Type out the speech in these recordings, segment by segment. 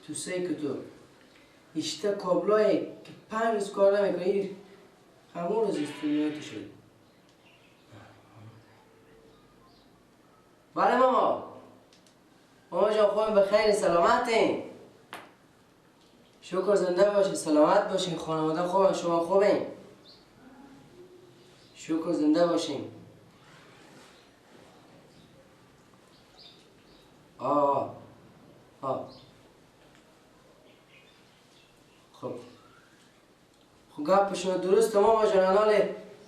تو سه که تو ایشته کابلای که 5 روز کار نمیکنی همون روز استودیو تو شد. بله ماما. ماما جان خوبم بخیر سلامتین. شکر زنده باشین سلامت باشین خانواده خوبم شما خوبین. شکر زنده باشین. آه آه خب خب گپ شما درست ماما جان. الان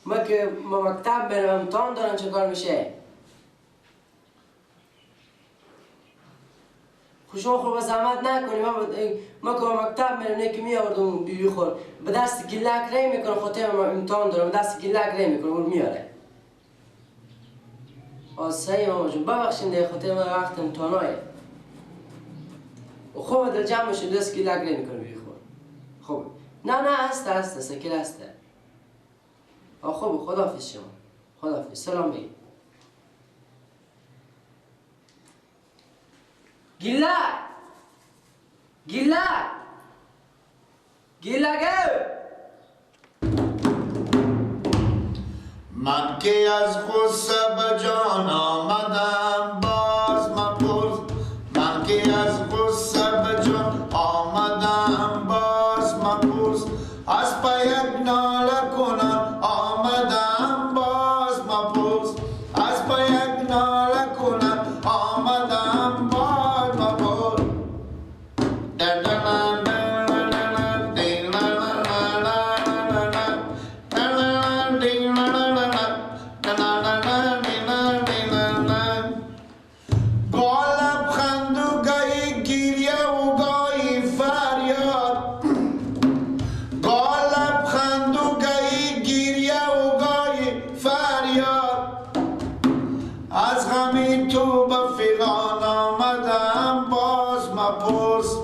ما که ما مکتب برم امتحان دارم چه کار میشه؟ خب شما خب زحمت نکنی. ما که مکتب میرم نه که میآوردم بیبی خور به دست گلک ری میکنه خاطر ما امتحان دارم به دست گلک ری میکنه اون میاره. آه صحیح ماما جون ببخشید دیگه خاطر من وقت امتحانایه. خب دل جمع باشیم دست گلک ری میکنه بیبی خور. خب نه نه هسته هسته سکل هسته. آه خب خداحافظ شما. خداحافظ سلام بگید. گیلا گیلا گیلا گو. من که از غصه به جان آمدم باز مپرس. من که از غصه به جان آمدم باز مپرس. از پی یک ناله کنم آمدم باز مپرس. از پی یک ناله کنم آمدم باز مپرس.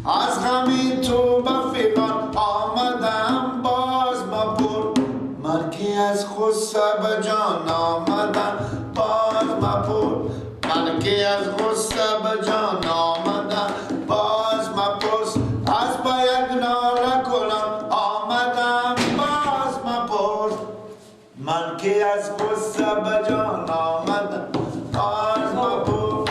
از غمی تو به فغان آمدم باز مپرس. من که از غصه به جان آمدم باز مپرس. من که از غصه به جان آمدم باز مپرس. از پی یک ناله کنم آمدم باز مپرس. من که از غصه به جان آمدم باز مپرس.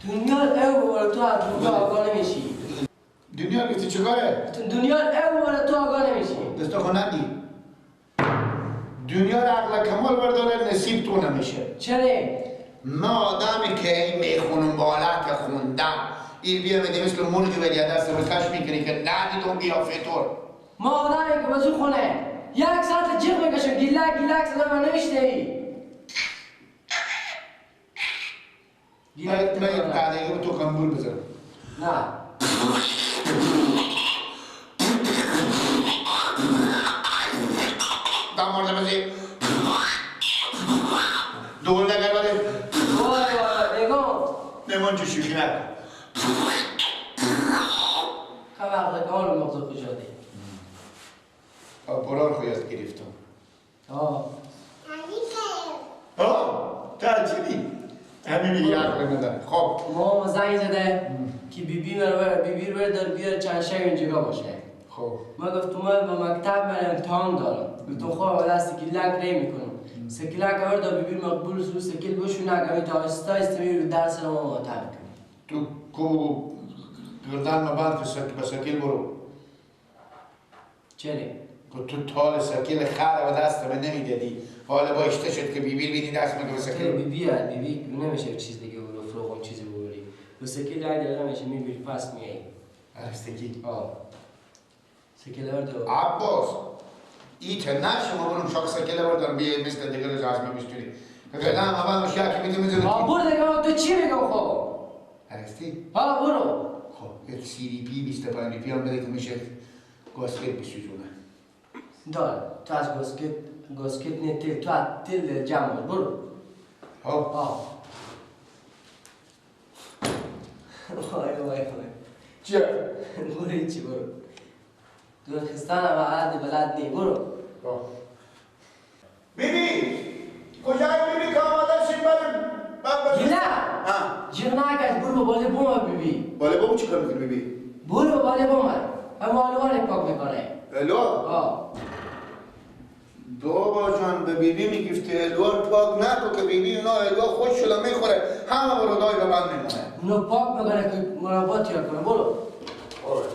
دنیا او ولا تو از دنیا آگاه نمیشی. دنیا گفتی چیکاره؟ دنیا او ولا تو آگاه نمیشی. دستا خو ندی. دنیا را عقل کمال برداره نصیب تو نمیشه. چرا؟ ما آدمی که میخونم بالا که خوندم این بیا میده مثل مرغی ولی دست رو کش میکنی که ندیدم قیافه تو. ما آدمی که بزو خونه یک ساعت جیغ میکشم گیلک گیلک صدا من نمیشنوی. من یک دقیقه به تو قنبول بزنم. نه دامورده بزی دول نگر بده. وای وای نگاه نمان چه شوخی نکن. خبر دکان رو مغزو خوشاده برار خو یاد گرفتم. آه آه تعجبی همین میگه عقل نداره. خب ماما زنگ زده که بیبی رو بیبی رو بردار بیار چند شب اینجا باشه. خب ما گفتم ما به مکتب من امتحان دارم. گفتم خب دست گیلک ری میکنم. سکلک آورد بیبی مقبول سو سکل بشو نگم تا آهسته آهسته میری درس رو ما معطل کنی. تو کو گردن ما بند که به سکل برو. چرا؟ تو تال سکل خر و دست من نمیدادی. حالا با اشته شد که بیبی بیدی دست من به سکل. بیبی بیبی نمیشه چیز دیگه برو فروغم چیزی ببری. به سکل یک دقیقه میشه میبری پس میای. ارستگی. آه. سکل آورد. عباس ایت نه شما برم شاک سکل بردارم بیای مثل دیگه رو از من میستونی. فعلا اول مشکل که میدی میذاری. آ برو دیگه تو چی میگم خب؟ ارستی؟ ها برو. خب یک سی دی پی 25 پی هم بده که میشه گاسکت بسوزونه. داره تو از گاسکت نه تل تو از تل جمع برو. خب آه. وای وای وای. چیه؟ برو چی برو. تو خستان هم عادی بلد نی برو. بیبی کجایی بیبی که آمدم؟ جیغ نکش برو به بالا بوم بیبی. بالا بوم چیکار میکنی بیبی؟ برو به بالا بوم. هم الوار پاک میکنه. الوار؟ آه. بابا جان به بیبی میگفتی الوار پاک نکن که بیبی اونا الوار خوش شده میخوره همه برودای به من میمونه. اونو پاک میکنه که مربا تیار کنه. برو. آره.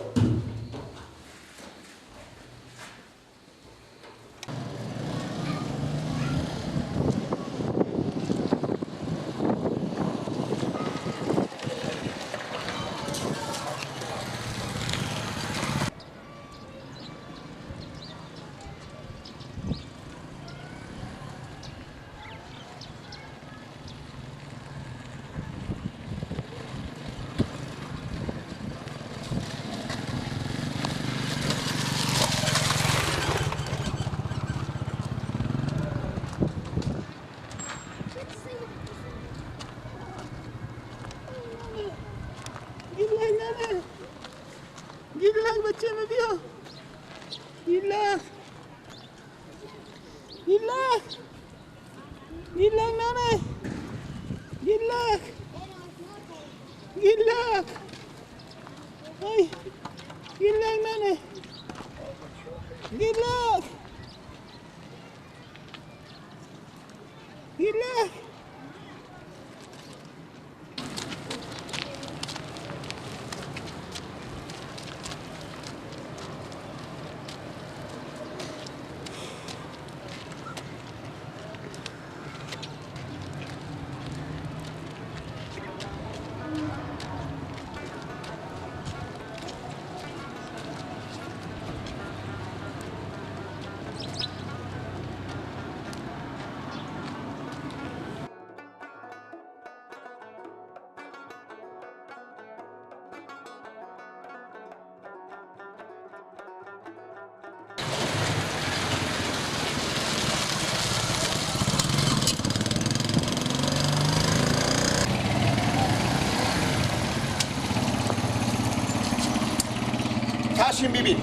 تاشیم بیبی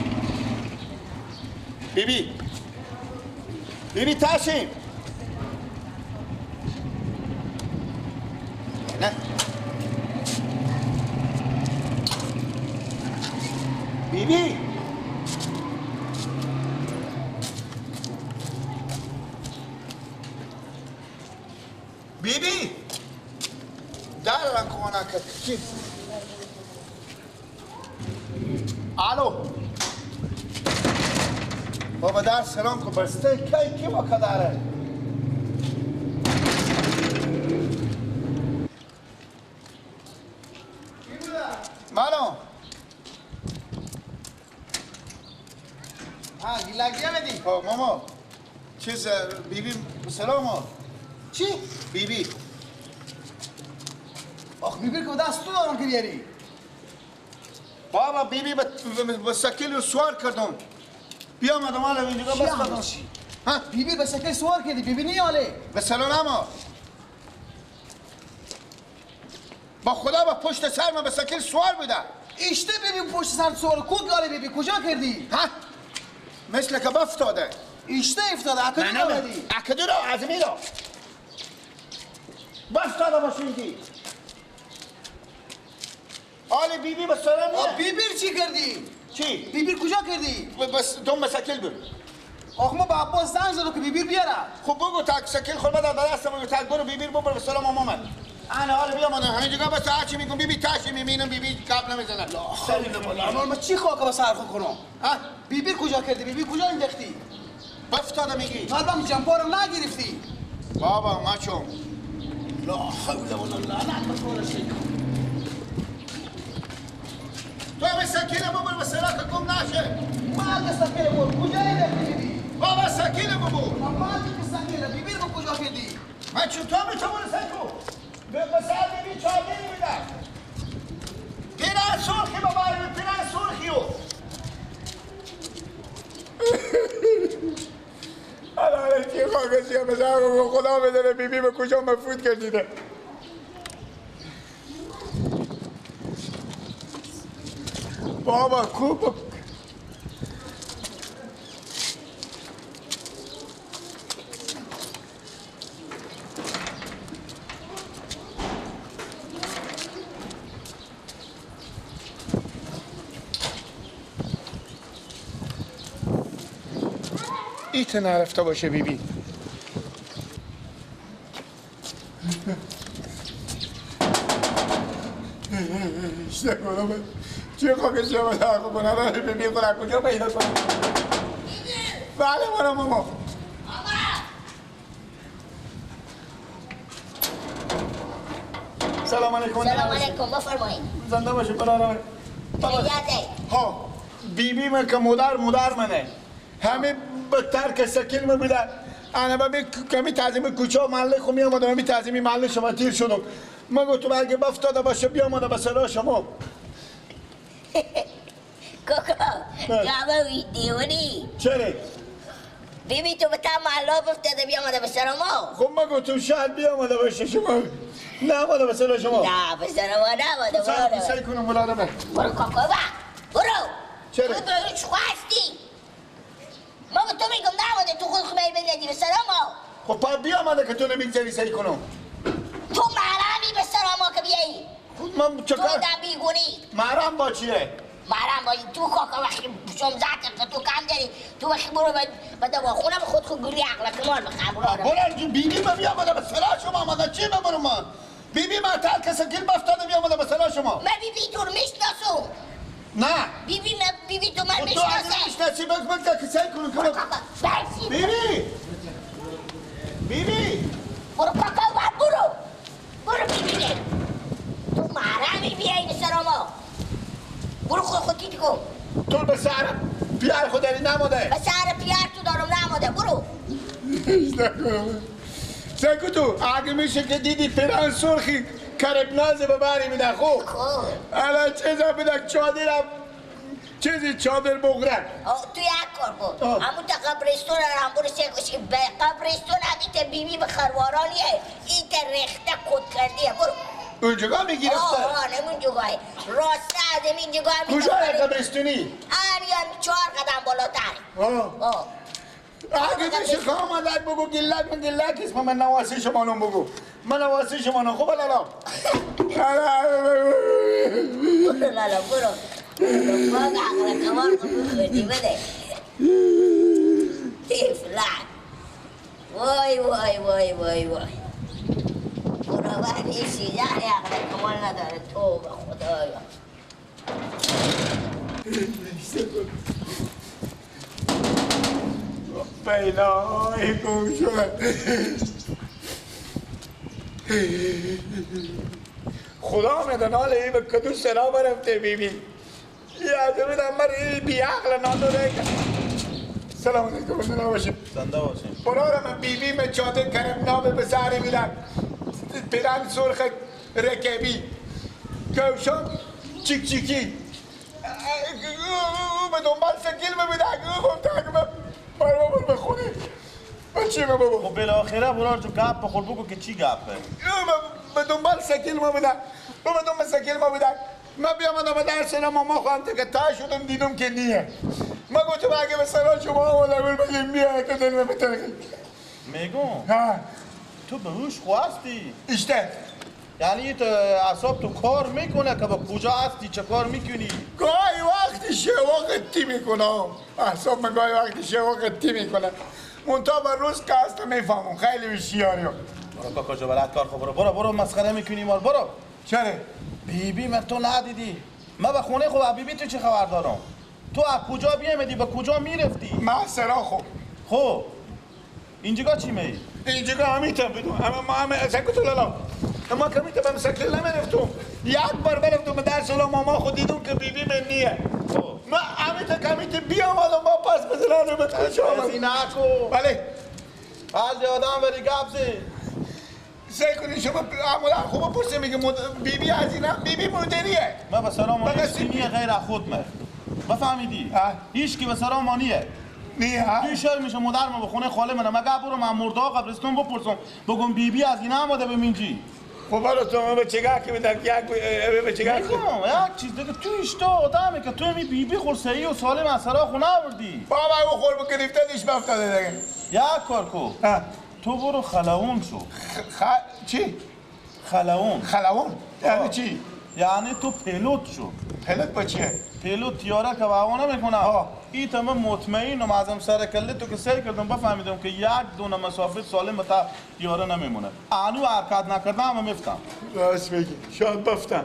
بیبی بیبی تاشیم. نه بیبی بیبی در را کنه که الو بابا در سلام کو بسته کی کی وقت داره مالو ها گیلاگی آمدی خب ماما چیز بیبی سلام چی بیبی آخ بیبی که دست تو دارم که بیاری بابا بیبی به سکیل سوار کردم بیا آمدم حالا اینجا بس کردم ها بیبی به سکیل سوار کردی بیبی نیاله به سلام با خدا با پشت سر من به سکیل سوار بوده اشته بیبی پشت سر سوار کو گاله بیبی کجا کردی ها مثل که افتاده اشته افتاده اکدو آمدی اکدو رو از میرا افتاده باشیندی آله بیبی به سلام نه بیبی چی کردی؟ چی؟ بیبی کجا کردی؟ بس دوم مسکل بود آخ ما با عباس زنگ زدم که بیبی بیاره خب بگو تک سکل خود بدم دستم بگو تک برو بیبی ببر به سلام آمد انا حالا بیا من همینجا بس هرچی میگم بیبی تاشی میبینم بیبی قبل نمیزنه لا حول ولا ما چی خاک به سر خود کنم ها بیبی کجا کردی؟ بیبی کجا انداختی؟ افتاده میگی قلبم جنبارم نگرفتی بابا ما چون لا حول ولا لعنت به تو به سکینه ببر به سراغ گم نشه ما سکینه ببر کجا انداختی بیبی بابا سکینه ببر ما سکینه بیبی رو کجا کردی من چطور میتونم سکو به سر بیبی چادری میدم پیرن سرخی ببر پیرن سرخیو الان چی خاکسی هم خدا بداره بیبی به کجا مفروض کردیده بابا کو ایت نرفته باشه بیبی. چه خاک شما در کنه بیبی خود کجا پیدا کنم؟ بله برو ماما. سلام علیکم. سلام علیکم، بفرمایید. زنده باشی برادر. ها بیبی من که مادر منه. همه به ترک سکیل من بودن. انا به کمی تعظیم کوچه و محله خو می آمدم، می تعظیمی محله شما تیر شدم. من گفتم اگه بفتاده باشه بیامده به سرا شما. کوکو جواب دیونی. چرا؟ بیبی تو به تا محله بفتاده بیامده به سرا ما. خب من گفتم شاید بیامده باشه شما. نه آمده به سرا شما. نه به سرا ما نه آمده. سعی کنم برادر. برو کوکو با. برو. چرا؟ تو به چه خواستی؟ ما به تو میگم نه آمده تو خود خمیر بندی به سرا ما. خب پا بیامده که تو نمیگذاری سعی کنم. تو محرمی به سرا ما که بیایی. خود من چه کار؟ تو دم بیگونی. محرم با چیه؟ محرم با تو کاکا وقتی 16 تو کم داری تو وقتی برو به دواخونه به خود خود گولی عقل کمال بخیر برو. برو بیبی من بیامده به سرا شما آمده چی ببرم من؟ بیبی من ترک سکیل بفتاده بیامده به سرا شما. من بیبی تو رو میشناسم. نه بیبی من بیبی تو من میشناسم. تو اگه میشناسی بگو که سعی کنم که بیبی بیبی برو کاکا برو برو بیبی تو محرمی بیایی به سرا ما. برو خود خود تیت کن. تو به سر پیار خود داری نماده. به سر پیار تو دارم نماده برو. سکو تو اگه میشه که دیدی پیران سرخی کربناز به بری میده خوب. الان چیزا بده چادرم چیزی چادر بغره. تو یک کار کن. همون تا قبرستون هم برو سه به قبرستون هم ایت بیبی به خروارانیه ایت رخته کد کردیه برو. اونجا میگیرفته؟ آه همون جگاه راسته از این جگاه می کجای قبرستونی؟ آریان 4 قدم بالاتر. آه اگه میشه خواهم آمدک بگو گلک من گلک اسم من نواسی شما نم بگو من نواسی شما نم. خب لالا برو لالا برو باز عقل کمال خود بخوردی بده تفلک. وای وای وای وای وای برو این سیزده عقل کمال نداره تو به خدایا. پیلای گم شد. خدا میدونه حالا این به کدو سرا برفته بیبی. یه از من این بی عقل نداره. سلام علیکم. زنده باشیم. زنده باشیم. برادر من بیبی من چادر کرم نام به سری میدم. پیرن سرخ رکبی کوشان چیک چیکی به دنبال سکیل میبینه. گفت من برو به خونه چی بابا. خب بالاخره برار تو گپ بخور بگو که چی گپه. به دنبال سکیل میبینه. به دنبال سکیل میبینه. من بیامدم به درس ماما خواهم که تا شدم دیدم که نیه. من گفتم اگه به سرا شما آمدم بگیم بیایه که دلم بترکی. میگم تو به هوش خواستی؟ اشته یعنی تو اعصاب تو کار میکنه که با کجا هستی چه کار میکنی؟ گاهی وقتی شوا قطی میکنم اعصاب من گاهی وقتی شوا قطی میکنه منتها بر روز که هستم میفهمم خیلی هوشیاریم. برو کاکا جو بلد کار خو برو برو برو مسخره میکنی مال برو. چرا؟ بیبی من تو ندیدی من به خونه خب بیبی تو چه خبر دارم؟ تو از کجا بیامدی به کجا میرفتی؟ من سرا خب خب اینجا چی می؟ اینجا همیتا بدون اما ما همه سکوت لالا اما کمیتا بهم سکل نمیرفتم یک بار برفتم به درس ماما خود دیدم که بیبی من نیه. ما همیتا کمیتا بیامدم با پس بزنم به کجا آمدم. نکو بله بعضی آدم ولی گبزی سعی کنی شما عمولا خوب پرسه میگه بیبی از اینا بیبی مدریه. من به سلام نیه غیر از خود من بفهمیدی؟ هیچ کی به سلام مانیه نیه ها؟ توی شهر میشه مادر ما به خونه خاله منم مگه برو من مرده قبرستون بپرسم بگم بیبی از اینا آمده به منجی. خب برو تو به چگاه که بدم یک به چگاه میگم یک چیز دیگه تو اشتا آدمه که تو می بیبی خور سعی و سالم از سرا خونه آوردی. بابا او خور بگرفته دیش افتاده دیگه. یک کار کو تو برو خلاون شو. چی؟ خلاون. خلاون؟ یعنی چی؟ یعنی تو پیلوت شو. پیلوت با چیه؟ پیلوت تیاره که هوا نمیکنه. ای تا من مطمئنم ازم سر کله تو که سر کردم بفهمیدم که یک دونه مسافر سالم تا تیاره نمیمونه. انو حرکت نکردم هم میفتم. راست میگی، شاید بفتم.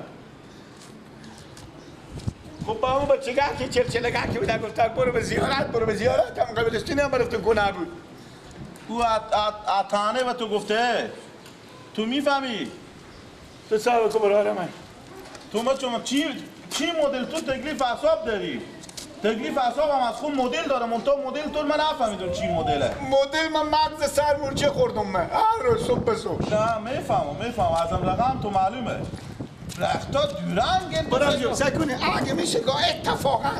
خب با اون بچگاه که چلچلگاه که بودن گفتن برو به زیارت، برو به زیارت، هم قبرستونی هم برفتون کنه بود. او اتانه به تو گفته. تو میفهمی؟ تو صاحب تو برادر من. تو ما چون چی مدل تو تکلیف اعصاب داری؟ تکلیف اعصاب هم از خود مدل داره، منتها مدل تو من نفهمیدم چی مدله. مدل من مغز سر مورچه خوردم من هر روز صبح به صبح. نه میفهمم ازم رقم تو معلومه. رختا دورنگ برام جون سکونه اگه میشه که اتفاقا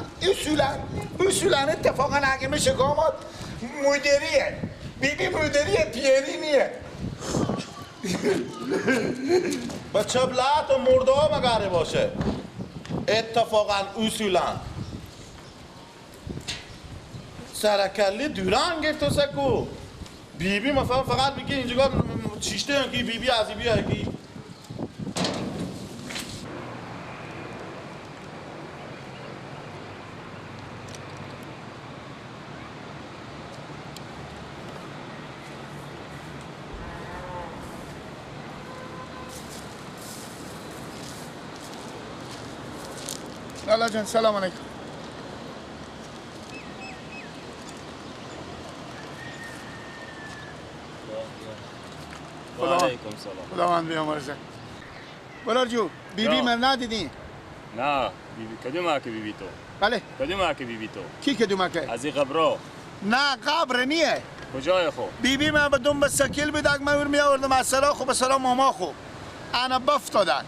اصولا اتفاقا اگه میشه که آمد مدیریه بیبی مدیریه پیری نیه. با چبلت و مرده ها مگره باشه اتفاقا اصولا سرکلی دوران گرفت و سکو بیبی مثلا فقط میگه اینجا چیشته که بیبی از بیبی که لالا جان سلام علیکم. و علیکم سلام. خداوند بیامرزه. بلال جو بیبی من ندیدی؟ نه بیبی کدوم که بیبی تو؟ بله کدوم که بیبی تو؟ کی کدوم که؟ از این قبرو. نه قبر نیه. کجای خو؟ بیبی من به دنب سکیل بود من می آوردم از سرا خو به سرا ماما خو. انا بفتادن.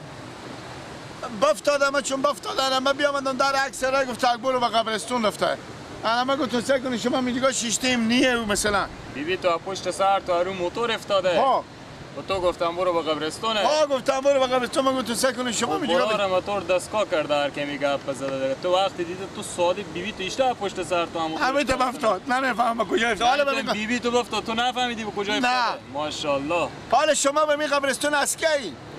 بفتادم چون بفتادن من بیامدم در اکثر گفت برو به قبرستون رفته. انا من گفتم سعی کنی شما میگی شیشتیم نیه مثلا. بیبی تو پشت سر تو رو موتور افتاده. ها. و تو گفتم برو به قبرستونه. ها گفتم برو به قبرستون. من گفتم سعی کنی شما میگی برو موتور دستگاه کرده هر کی میگه گپ زده. تو وقتی دیده تو ساده بیبی تو ایشتا پشت سر تو هم همین تو افتاد. نمیفهمم کجا افتاد. حالا بیبی تو افتاد تو نفهمیدی به کجا افتاد. ماشاءالله. حالا شما به می قبرستون از کی؟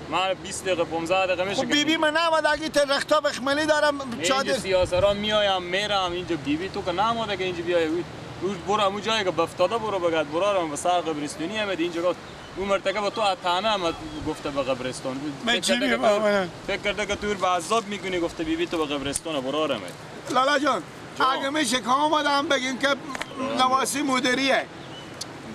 من 20 دقیقه 15 دقیقه میشه. خب بیبی من نماد اگه رختا بخملی دارم چادر اینجا سیاسرا میایم میرم اینجا بیبی تو که نماده که اینجا بیای برو همون جایی که بفتاده برو بگد برو به سر قبرستونی هم اینجا گفت اون مرتکب تو اتانه هم گفته به قبرستون. من چی میفهمم؟ فکر کرده که تو به عذاب میکنی گفته بیبی تو به قبرستون برو رمه. لالا جان اگه میشه که آمدم بگین که نواسی مدیریه.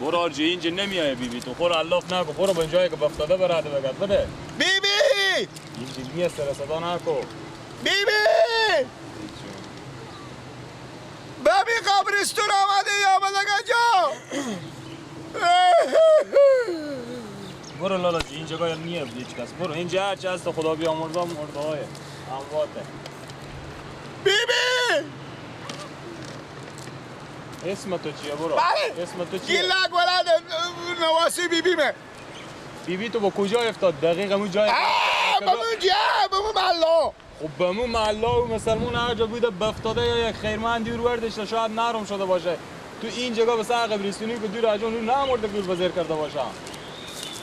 برو آرجی اینجا نمیای بیبی تو خور علاف نکن برو به جایی که بفتاده براده بگد بده بیبی اینجا نیست سر صدا نکن بیبی ببی قبرستون آمده یا بده جا برو لالا جی اینجا گایا نیه هیچ کس برو اینجا هرچی هست خدا بیامرزا مرده های امواته بیبی اسم تو چیه برو؟ بله اسم تو چیه؟ گیلک ولد نواسی بیبیمه. بیبی تو با کجا افتاد؟ دقیق همون جای به مون جا به مون محلا. خب به مون محلا و مسلمون هر جا بوده بفتاده یا یک خیرمندی رو وردش شاید نرم شده باشه. تو این جگاه به سر قبرستونی که دور از اون نمرده که بزر کرده باشه.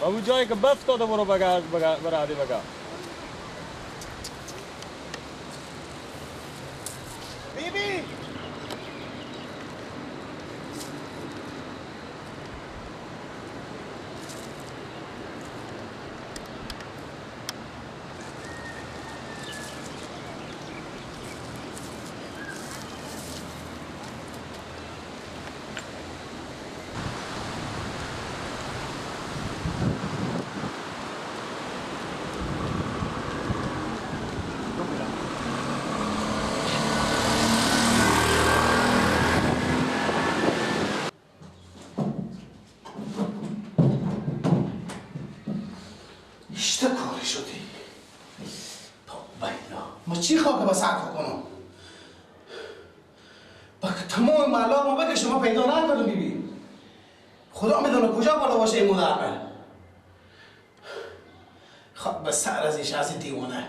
و اون جایی که بفتاده برو بگرد براده بگرد. بیبی ما چی خاک با سر کنم؟ با تمام مالا ما بگه شما پیدا نکردم بیبی. خدا میدونه کجا بالا باشه این مادر. خاک به سر از این از دیوانه.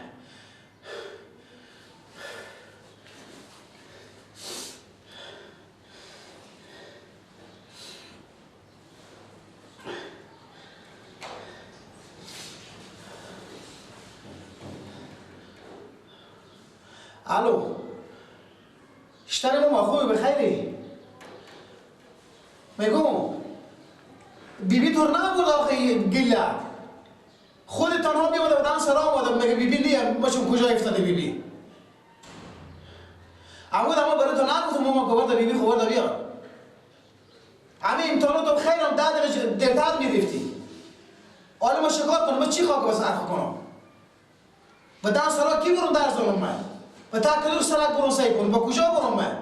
الو شتر ما خوبی بخیری؟ میگم بیبی تو نبود آخه گله خود تنها میومده بودن سرا آمده میگه بیبی نیه باشم کجا افتاده بیبی. اما برای تو نگفتم ماما که ورده بیبی خو ورده بیا. همه امتحانات تو خیرم 10 دقیقه دیرتر میرفتی. حالا ما شکار کنم، ما چی خاک واسه حرف کنم؟ با 10 سرا کی برم درس دارم من؟ با تا کلور سرک برم سعی کنم، با کجا برم من؟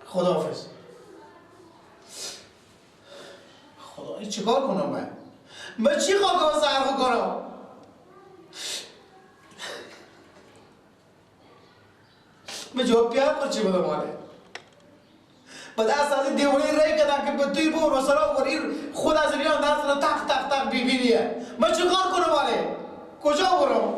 خداحافظ. خدا چیکار کنم من؟ من چی خاک واسه حرف کنم؟ من جواب پیار چی بدم آله؟ بعد از دیوانی رای کردن که به توی بور و سرا ور خود از ریان درس را تق تق تق بیبینیه. من چیکار کنم آله؟ کجا برم؟